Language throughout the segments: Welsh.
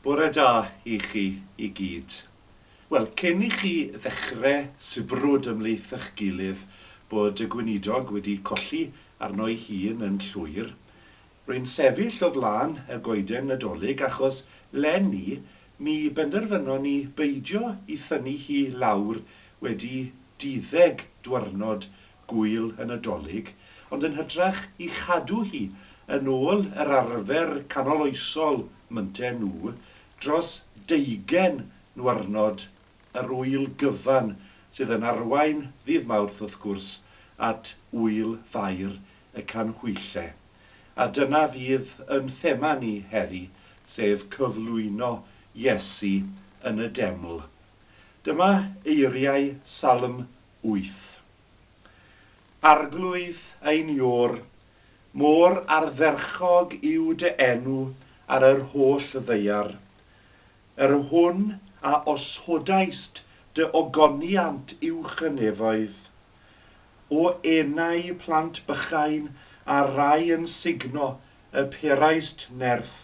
Bore da i chi i gyd. Wel, cyn i chi ddechrau sibrwd ymhlith eich gilydd bod y gweinidog wedi colli arno'i hun yn llwyr, rwy'n sefyll o flaen y goeden Nadolig achos 'leni mi benderfynon ni beidio i thynnu hi lawr wedi duddeg dwyrnod gŵyl y Nadolig, ond yn hytrach i chadw hi yn ôl yr arfer canoloesol mynten nhw dros deugain nwyrnod yr ŵyl gyfan sydd yn arwain ddydd Mawrth wrth gwrs at ŵyl Fair y Canhwyllau. A dyna fydd yn thema ni heddi, sef cyflwyno Iesu yn y deml. Dyma eiriau Salm 8. Arglwydd ein Iôr, mor ardderchog yw dy enw ar yr holl ddaear, yr hwn a osodaist dy ogoniant uwch y nefoedd. O enau plant bychain a rai yn sugno y peraist nerth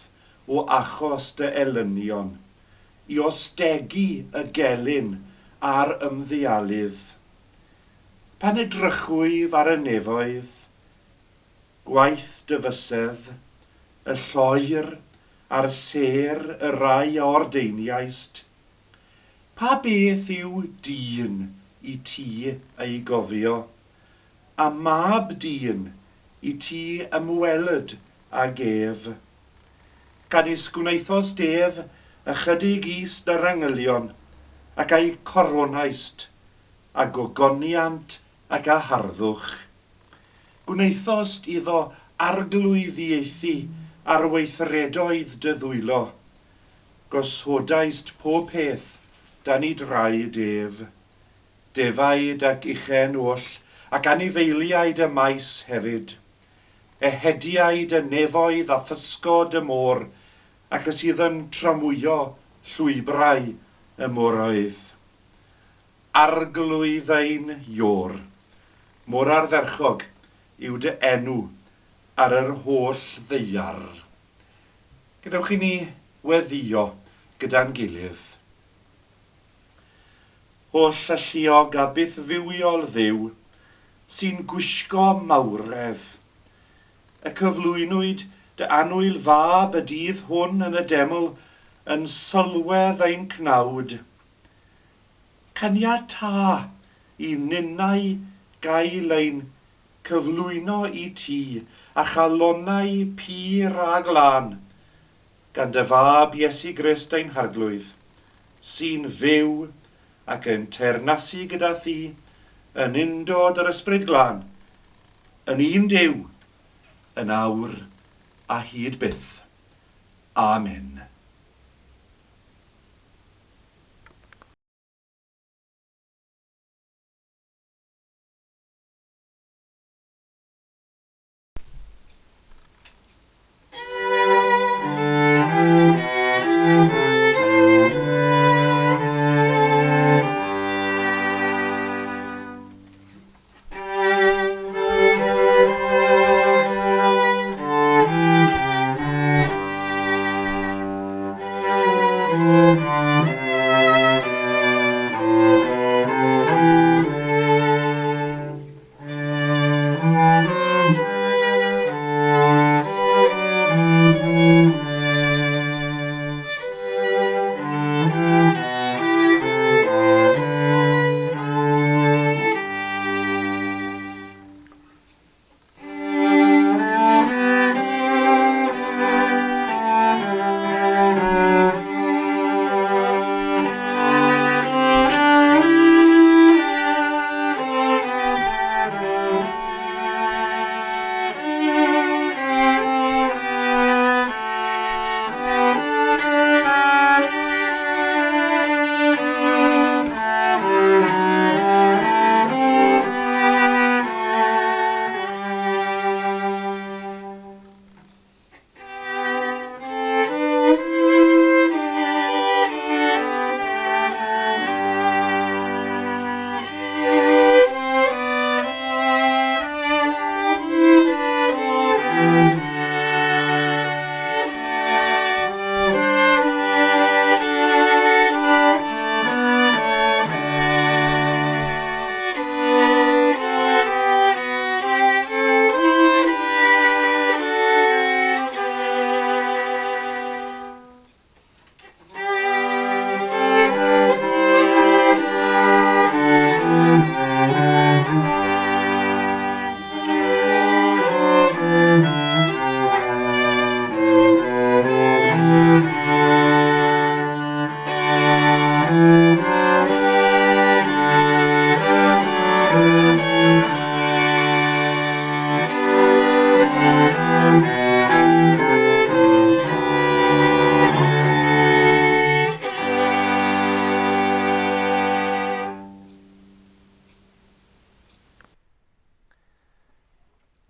o achos dy elynion, i ostegu y gelyn a'r ymddialydd. Pan edrychwyf ar y nefoedd, gwaith dy fysedd, y lloer a'r sêr y rai a ordeiniaist, pa beth yw dyn i ti ei gofio, a mab dyn i ti ymweld ag ef? Canys gwnaethost ef ychydig is na'r angylion, ac a'i coronaist a gogoniant ac a harddwch. Gwnaethost iddo arglwyddiaethu ar weithredoedd dy ddwylo. Gosodaist pob peth dan i draed ef, defaid ac uchen oll, ac anifeiliaid y maes hefyd, ehediaid y nefoedd a physgod y môr, ac y sydd yn tramwyo llwybrau y moroedd. Arglwydd ein Iôr, mor ardderchog yw dy enw ar yr holl ddaear. Gadewch i ni weddïo gyda'n gilydd. Holl alluog a bythfywiol Dduw, sy'n gwisgo mawredd, y cyflwynwyd dy annwyl fab y dydd hwn yn y deml yn sylwedd ein cnawd. Caniatâ i ninnau gael ein cyflwyno i ti a chalonnau pur a glân, gan dy fab Iesu Grist ein Harglwydd, sy'n fyw ac yn teyrnasu gyda thi yn undod yr Ysbryd Glân, yn un Duw, yn awr a hyd byth. Amen.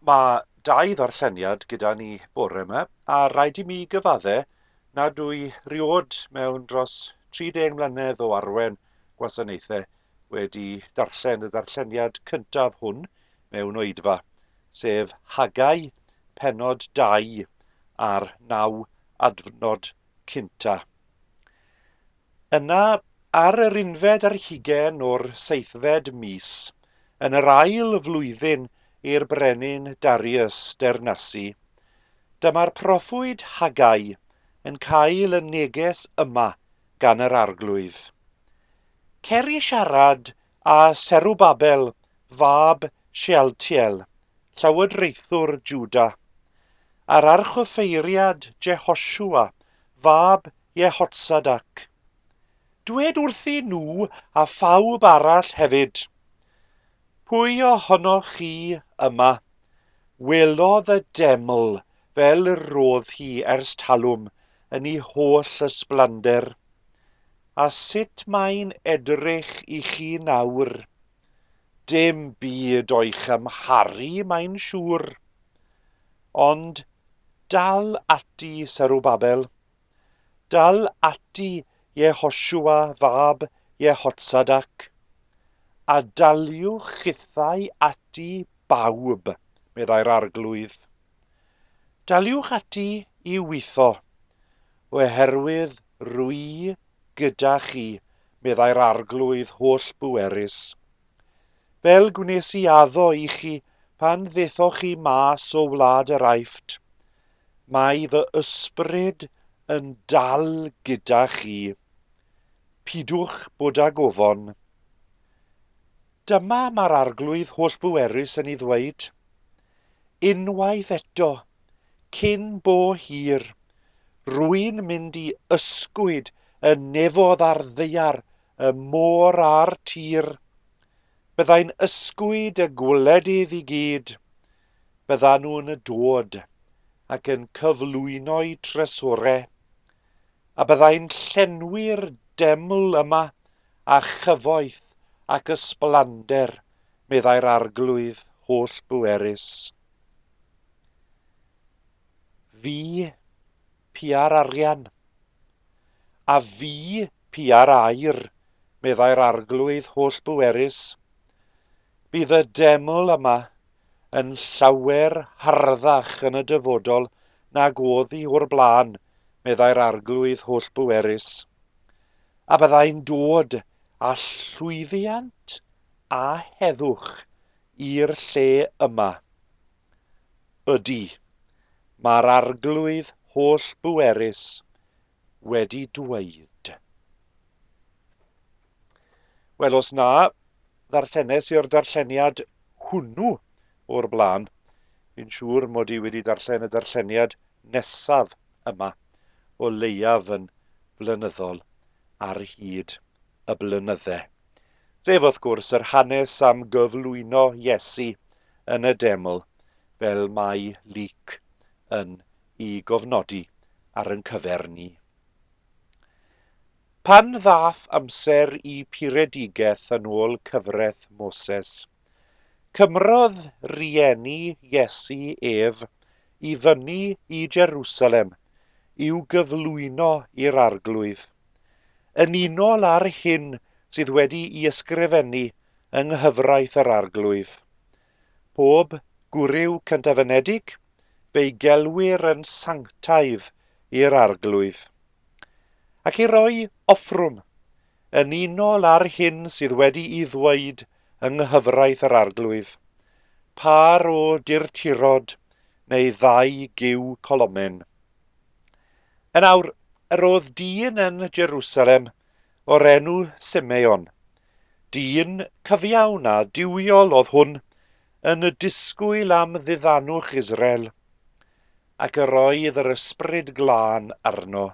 Mae dau ddarlleniad gyda ni bore yma, a rhaid i mi gyfadde nad dwi riod mewn dros 30 mlynedd o arwen gwasanaethau wedi darllen y darlleniad cyntaf hwn mewn oedfa, sef Hagau pennod 2 a'r naw adnod cynta. Yna, ar yr unfed ar hugain o'r seithfed mis, yn yr ail flwyddyn i'r brenin Darius deyrnasu, dyma'r proffwyd Haggai yn cael y neges yma gan yr Arglwydd. Cer i siarad â Serubabel fab Shealtiel, llywodraethwr Jwda, a'r archoffeiriad Jehoshua fab Jehotsadak. Dwed wrthyn nhw a phawb arall hefyd, Pwy ohonoch chi yma welodd y deml fel yr roedd hi ers talwm yn ei holl ysblander? A sut mae'n edrych i chi nawr? Dim byd o'i chymharu, mae'n siŵr. Ond dal ati, Serubabel. Dal ati, Jehoshua fab Jehotsadak. A daliwch chithau ati bawb, meddai'r Arglwydd. Daliwch ati i witho, oherwydd rwy gyda chi, meddai'r Arglwydd holl-bwerus. Fel gwnes i addo i chi pan ddethoch chi mas o wlad yr Aifft, mae fy ysbryd yn dal gyda chi. Pidwch bod ag ofon. Dyma mae'r Arglwydd Hollbwerus yn ei ddweud, Unwaith eto, cyn bo hir, rwy'n mynd i ysgwyd y nefodd a'r ddaear y môr a'r tir. Byddai'n ysgwyd y gwledydd i gyd. Byddan nhw'n dod ac yn cyflwyno'u trysorau, a byddai'n llenwi'r deml yma â chyfoeth ac ysblander, meddai'r Arglwydd holl-bwerus. Fi pia'r arian. A fi pia'r aur, meddai'r Arglwydd holl-bwerus. Bydd y deml yma yn llawer harddach yn y dyfodol nag oedd hi o'r blaen, meddai'r Arglwydd holl-bwerus. A byddai'n dod â llwyddiant a heddwch i'r lle yma. Ydy, mae'r Arglwydd holl-bwerus wedi dweud. Wel, os na ddarllenes i'r darlleniad hwnnw o'r blaen, fi'n siŵr mod i wedi darllen y darlleniad nesaf yma, o leiaf yn flynyddol ar hyd y blynydde. Sef, wrth gwrs, yr hanes am gyflwyno Iesu yn y deml, fel mae Luc yn i gofnodi ar yn cyfer ni. Pan ddath amser i puredigaeth yn ôl cyfraith Moses, cymrodd rieni Iesu ef i fyny i Jerusalem i'w gyflwyno i'r Arglwydd. yn unol â'r hyn sydd wedi i ysgrifennu yng nghyfraith yr Arglwydd. Pob gwryw cyntafynedig, fe'i gelwir yn sanctaidd i'r Arglwydd. Ac i roi offrwm, yn unol â'r hyn sydd wedi i ddweud yng nghyfraith yr Arglwydd, pâr o durturod neu ddau gyw colomen. Yn awr, yr oedd dyn yn Jerusalem o'r enw Simeon. Dyn cyfiawn a duwiol oedd hwn, yn y disgwyl am ddiddanwch Israel, ac yr oedd yr Ysbryd Glân arno.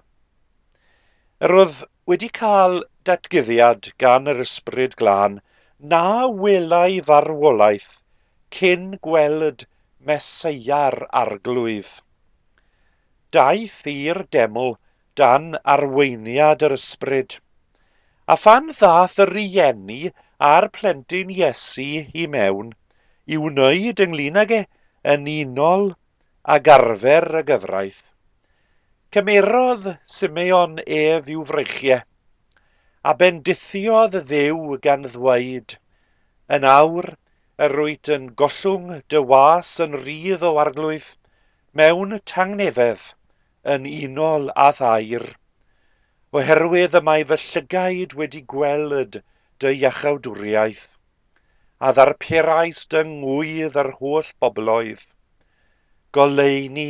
Yr oedd wedi cael datguddiad gan yr Ysbryd Glân na welai farwolaeth cyn gweld Meseia'r Arglwydd. Daeth i'r deml dan arweiniad yr Ysbryd. A phan ddaeth y rhieni a'r plentyn Iesu i mewn, i wneud ynglŷn ag e yn unol ag arfer y gyfraith, cymerodd Simeon ef i'w freichiau, a bendithiodd Dduw gan ddweud, Yn awr yr wyt yn gollwng dy was yn rhydd o Arglwydd mewn tangnefedd yn unol â'th air, oherwydd y mae fy llygaid wedi gweld dy iachawdwriaeth, a ddarperais dy ngwydd yr holl bobloedd. Goleuni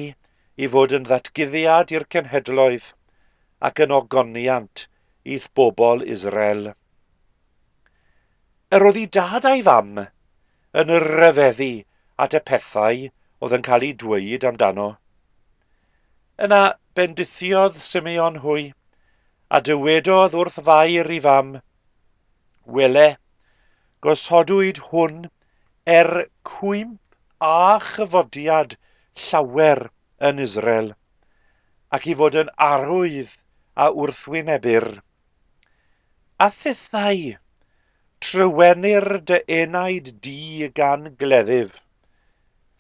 i fod yn ddatguddiad i'r cenhedloedd ac yn ogoniant i'th bobl Israel. Yr oedd ei dad a'i fam yn rhyfeddu at y pethau oedd yn cael eu dweud amdano. Yna bendithiodd Simeon hwy, a dywedodd wrth Fair i fam, Wele, gosodwyd hwn er cwymp a chyfodiad llawer yn Israel, ac i fod yn arwydd a wrthwynebir. A thithau, trywenir dy enaid di gan gleddyf,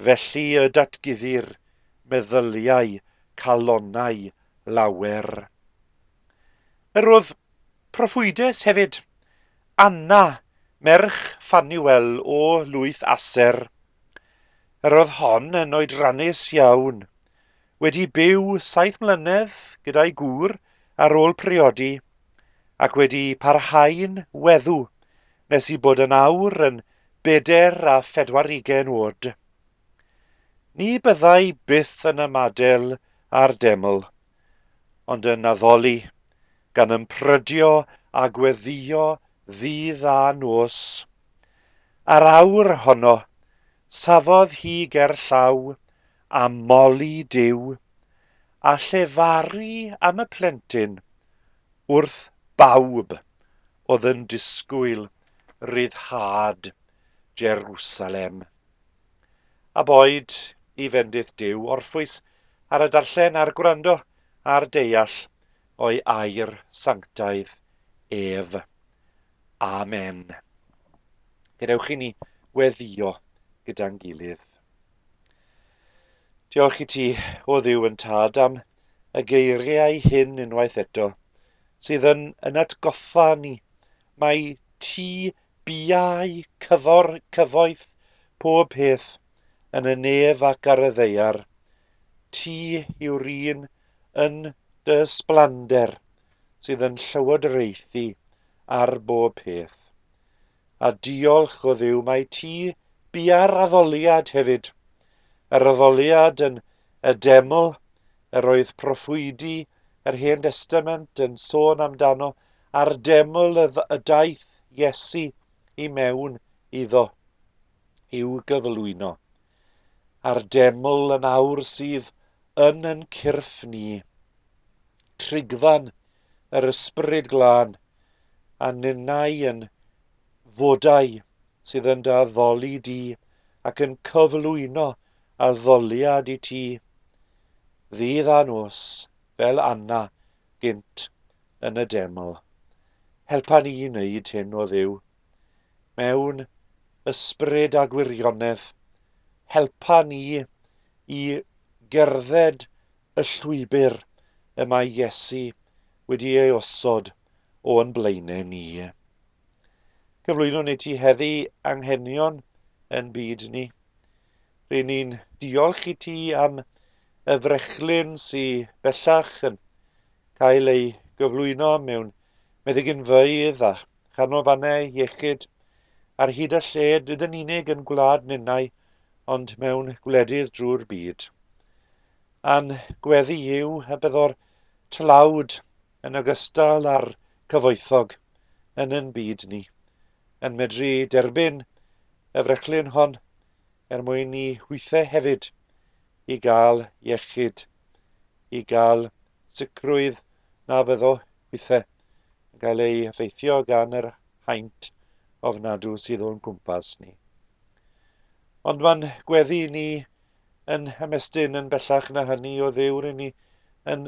felly y datguddir meddyliau calonnau lawer. Yr oedd proffwydes hefyd, Anna, merch Phanuel o lwyth Aser. Yr oedd hon yn oedrannus iawn, wedi byw 7 mlynedd gyda'i gŵr ar ôl priodi ac wedi parhau'n weddw nes i bod yn awr yn 44 oed. Ni byddai byth yn ymadael â'r deml, ond yn addoli, gan ymprydio a gweddïo ddydd a nos. A'r awr honno, safodd hi ger llaw a moli Duw, a llefaru am y plentyn wrth bawb oedd yn disgwyl ryddhad Jerwsalem. A boed i fendith Duw orffwys ar y darllen a'r gwrando a'r deall o'i air sanctaidd ef. Amen. Gadewch i ni weddïo gyda'n gilydd. Diolch i ti, o Dduw yn Tad, am y geiriau hyn unwaith eto, sydd yn, yn atgoffa ni mai ti biau cyfor, cyfoeth pob peth yn y nef ac ar y ddaear. Ti yw'r un yn dy ysblander sydd yn llywodraethu ar bob peth. A diolch o Dduw mai ti bia'r addoliad hefyd. Yr addoliad yn y deml, yr oedd proffwydi yr Hen Destament yn sôn amdano, a'r deml y, y daeth Iesu i mewn iddo i'w gyflwyno. A'r deml yn awr sydd yn yn cyrff ni. Trigfan yr Ysbryd Glân, a ninnau yn fodau sydd yn dy addoli di ac yn cyflwyno addoliad i ti, ddydd a nos, fel Anna gynt yn y deml. Helpa ni i wneud hyn, o Dduw, mewn ysbryd a gwirionedd. Helpa ni i gerdded y llwybr y mae Iesu wedi ei osod o'n blaenau ni. Cyflwynwn i ti heddi anghenion yn byd ni. Ry'n ni'n diolch i ti am y frechlyn sy bellach yn cael ei gyflwyno mewn meddyginfeydd a chanolfannau iechyd ar hyd a lled, nid yn unig yn gwlad ninnau, ond mewn gwledydd drwy'r byd. A'n gweddi yw y byddo'r tlawd yn ogystal â'r cyfoethog yn yn byd ni, yn medru derbyn y frechlyn hon er mwyn i hwythau hefyd i gael iechyd, i gael sicrwydd na fyddo hwythau yn cael ei effeithio gan yr haint ofnadw sydd o'n cwmpas ni. Ond mae'n gweddi ni yn ymestyn yn bellach na hynny o Dduw, rŷn ni yn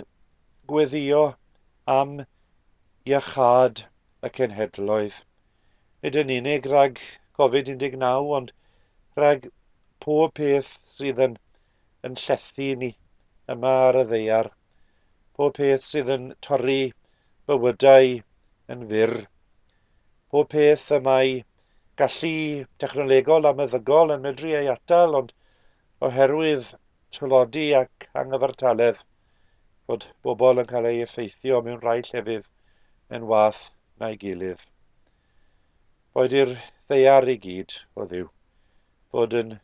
gweddïo am iachâd y cenhedloedd. Nid yn unig rhag Covid-19, ond rhag pob peth sydd yn, yn llethu ni yma ar y ddaear, pob peth sydd yn torri bywydau yn fyr, pob peth y mae gallu technolegol a meddygol yn medru ei atal, ond oherwydd tlodi ac anghyfartaledd, fod bobl yn cael eu effeithio mewn rhai llefydd yn wath na'i gilydd. Boed i'r ddaear i gyd, o Dduw, fod yn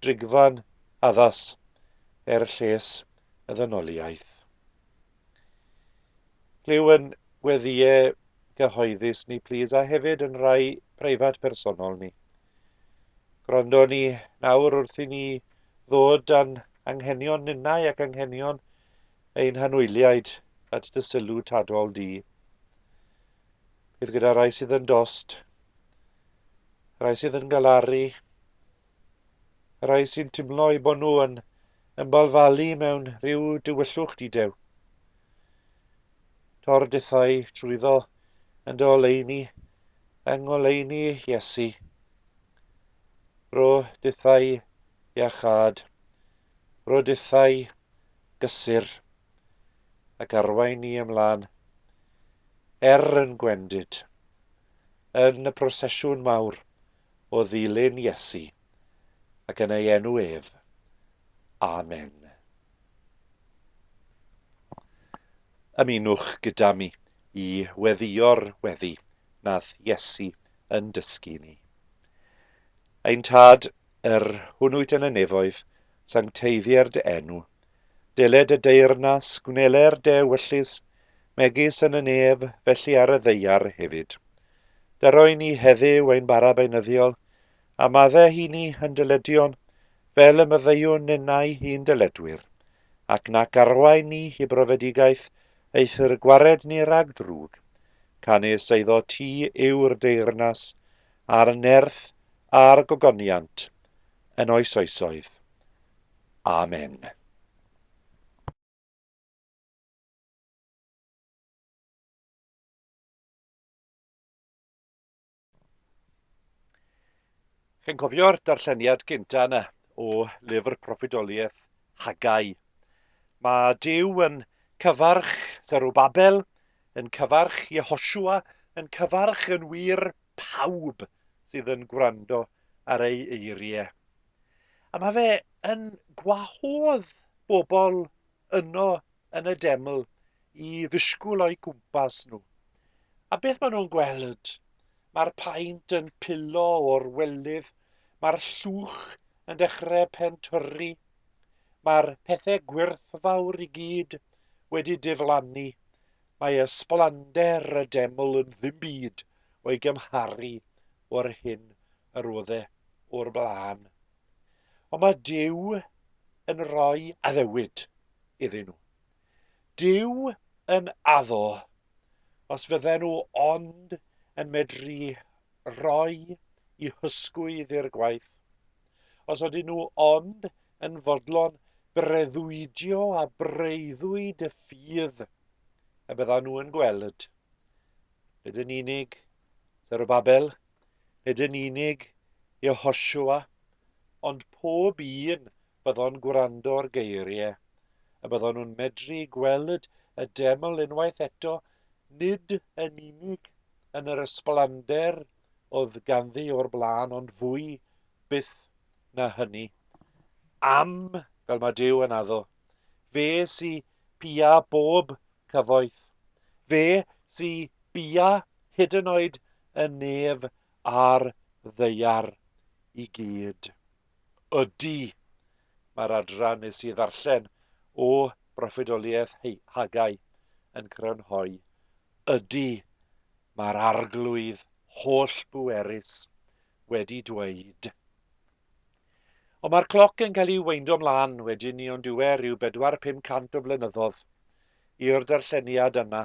drigfan addas er lles y ddynoliaeth. Clyw yn gweddïau gyhoeddus ni, plîs, a hefyd yn rhai preifat personol ni. Gwrando ni nawr wrth i ni ddod â'n anghenion ninnau ac anghenion ein hanwyliaid at dy sylw tadol di. Bydd gyda rai sydd yn dost, rai sydd yn galaru, rai sy'n timlo eu bod nhw yn ymbalfalu mewn rhyw dywyllwch didew. Tor dithau trwyddo yn dy oleuni, yng ngoleuni Iesu. Rho dithau iachâd, rho dithau gysur, ac arwain ni ymlaen, er yn gwendid, yn y prosesiwn mawr o ddilyn Iesu, ac yn ei enw ef. Amen. Ymunwch gyda mi i weddïo'r weddi nath Iesu yn dysgu ni. Ein Tad, yr hwn wyt yn y nefoedd, sancteiddier dy enw. Deled y deyrnas, gwneler dy ewyllys, megis yn y nef, felly ar y ddaear hefyd. Dyroi ni heddiw ein bara beunyddiol, a madde i ni yn dyledion, fel y maddeuwn ninnau i'n dyledwyr. Ac nac arwain ni i brofedigaeth, eithr gwared ni rhag drwg. Canys eiddo ti yw'r deyrnas, a'r nerth, a'r gogoniant, yn oes oesoedd. Amen. Chi'n cofio'r darlleniad gynta yna o lyfr proffwydoliaeth Haggai. Mae Duw yn cyfarch Zerubabel, yn cyfarch Jehoshua, yn cyfarch yn wir pawb sydd yn gwrando ar ei eiriau. A mae fe yn gwahodd bobl yno yn y deml i ddisgwyl o'u cwmpas nhw. A beth maen nhw'n gweld? Mae'r paent yn pilo o'r welydd, mae'r llwch yn dechrau pentyrru, mae'r pethau gwyrthfawr i gyd wedi diflannu, mae ysblander y deml yn ddim byd o'i gymharu o'r hyn yr oedd e o'r blaen. Ond mae Duw yn rhoi addewid iddyn nhw. Duw yn addo, os fydden nhw ond yn medru rhoi i hysgwydd i'r gwaith, os ydyn nhw ond yn fodlon breuddwydio a breuddwyd y ffydd y byddan nhw yn gweld, nid yn unig Zerubabel, nid yn unig Jehoshua, ond pob un byddo'n gwrando'r geiriau, y byddon nhw'n medru gweld y deml unwaith eto, nid yn unig yn yr ysblander oedd ganddi o'r blaen, ond fwy byth na hynny. Am, fel mae Duw yn addo, fe sy pia bob cyfoeth. Fe sy bia hyd yn oed y nef a'r ddaear i gyd. Ydy, mae'r adran nes i ddarllen o broffwydoliaeth Haggai yn crynhoi. Ydy, mae'r Arglwydd holl-bwerus wedi dweud. Ond mae'r cloc yn cael ei weindo mlaen wedyn ni ond yw e rhyw bedwar 500 o flynyddoedd i'r darlleniad yna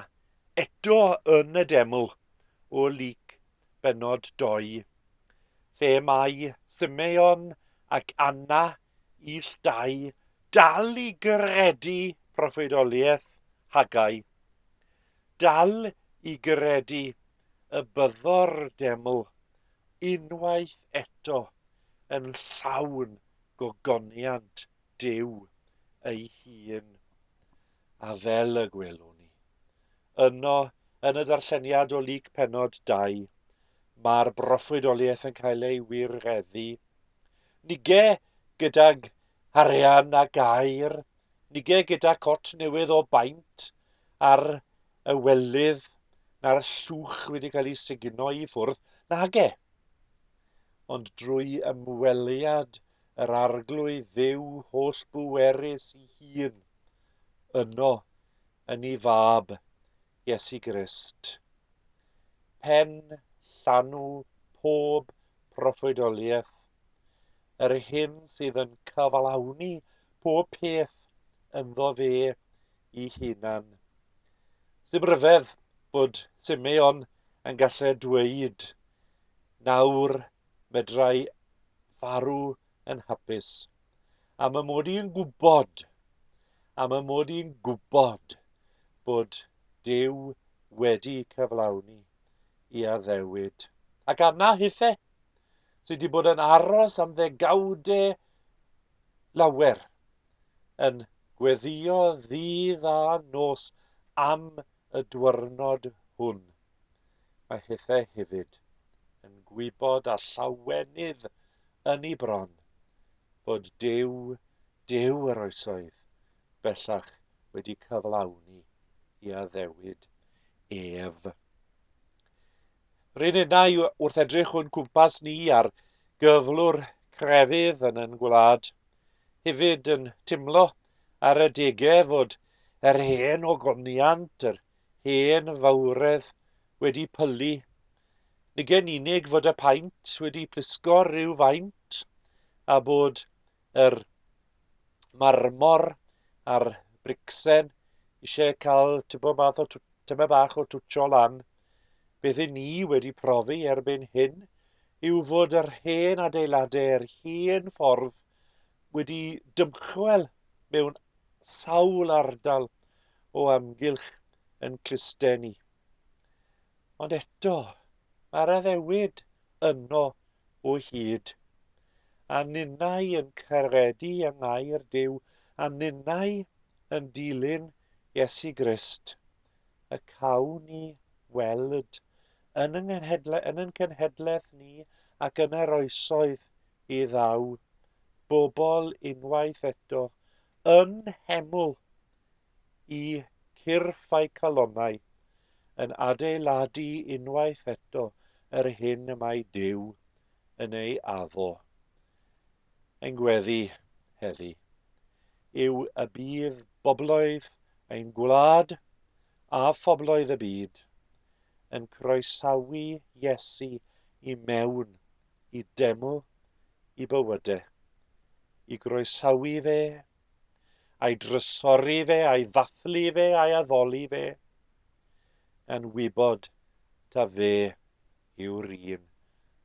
eto yn y deml o Luc bennod 2 lle mae Simeon ac Anna ill dau dal i gredu proffwydoliaeth Haggai dal i gredu y byddo'r deml unwaith eto yn llawn gogoniant Duw ei hun. A fel y gwelwn ni, yno yn y darlleniad o Luc pennod 2, mae'r broffwydoliaeth yn cael ei wireddu. Nige gydag arian a gair, nige gyda cot newydd o baent ar y welydd na'r llwch wedi cael ei sugno i ffwrdd, nage. Ond drwy ymweliad yr Arglwydd Dduw holl-bwerus ei hun, yno yn ei Fab, Iesu Grist. Pen llanw pob proffwydoliaeth, yr hyn sydd yn cyflawni pob peth ynddo fe ei hunan. Sdim ryfedd bod Simeon yn gallu dweud, nawr medrai farw yn hapus, am y mod i'n gwybod, am y mod i'n gwybod bod Duw wedi cyflawni i addewid. Ac Anna hithe, sydd wedi bod yn aros am ddegawdau lawer, yn gweddio ddydd a nos am y dwyrnod hwn. Mae hithe hefyd yn gwybod â llawenydd yn ei bron fod Duw, Duw yr oesoedd, bellach wedi cyflawni i addewid ef. Rŷn ninnau wrth edrych o'n cwmpas ni ar gyflwr crefydd yn ein gwlad, hefyd yn timlo ar adegau fod yr hen ogoniant, yr hen fawredd wedi pylu. Nid yn unig fod y paent wedi plisgo rhyw faint a bod yr marmor a'r bricsen eisiau cael tybo math o tyma bach o twtsio lan. Beth i ni wedi profi erbyn hyn yw fod yr hen adeiladau, yr hen ffordd wedi dymchwel mewn sawl ardal o amgylch yn clustau ni. Ond eto, mae'r addewid yno o hyd. A ninnau yn credu yng ngair Duw, a ninnau yn dilyn Iesu Grist, y cawn ni weld yn yng yn ein cenhedlaeth ni ac yn yr oesoedd i ddaw, bobl unwaith eto yn heml i cyrff a'u calonnau, yn adeiladu unwaith eto yr hyn y mae Duw yn ei addo. Ein gweddi heddi yw y bydd bobloedd ein gwlad a phobloedd y byd yn croesawu Iesu i mewn i deml i bywydau, i groesawu fe a'i drysori fe, a'i ddathlu fe, a'i addoli fe, yn wybod ta fe yw'r un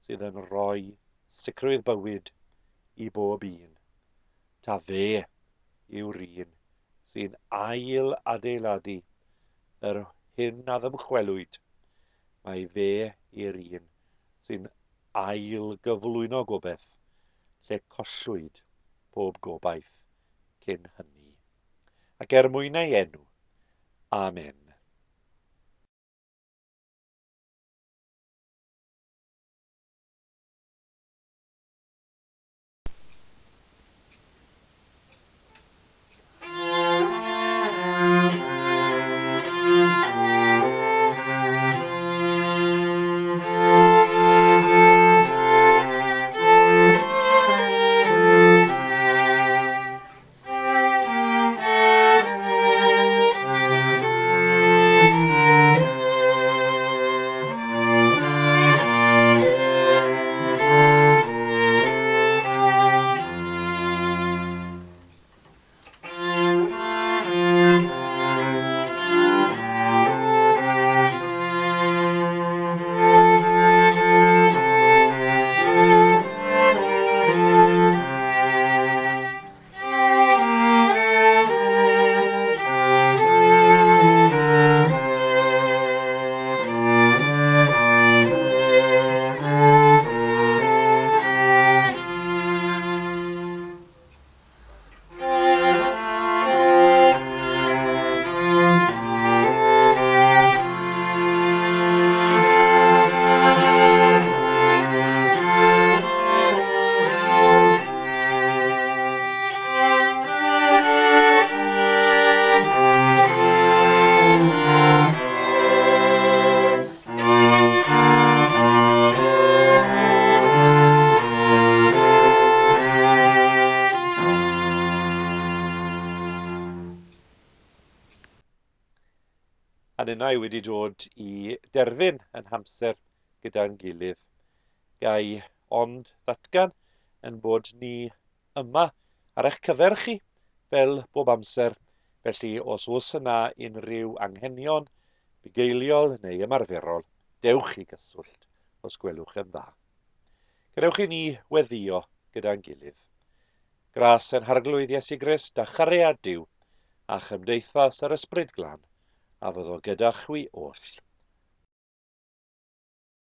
sydd yn rhoi sicrwydd bywyd i bob un. Ta fe yw'r un sy'n ail adeiladu yr hyn a ddymchwelwyd. Mae fe yw'r un sy'n ail gyflwyno gobaith lle collwyd pob gobaith cyn hynny. Ac er mwyn ei enw. Amen. A ninnau wedi dod i derfyn yn hamser gyda'n gilydd. Gai ond ddatgan yn bod ni yma ar eich cyfer chi, fel bob amser, felly os oes yna unrhyw anghenion bugeiliol neu ymarferol, dewch i gyswllt os gwelwch yn dda. Gadewch i ni weddïo gyda'n gilydd. Gras ein Harglwydd Iesu Grist a chariad Duw a chymdeithas yr Ysbryd Glân a fyddo gyda chwi oll.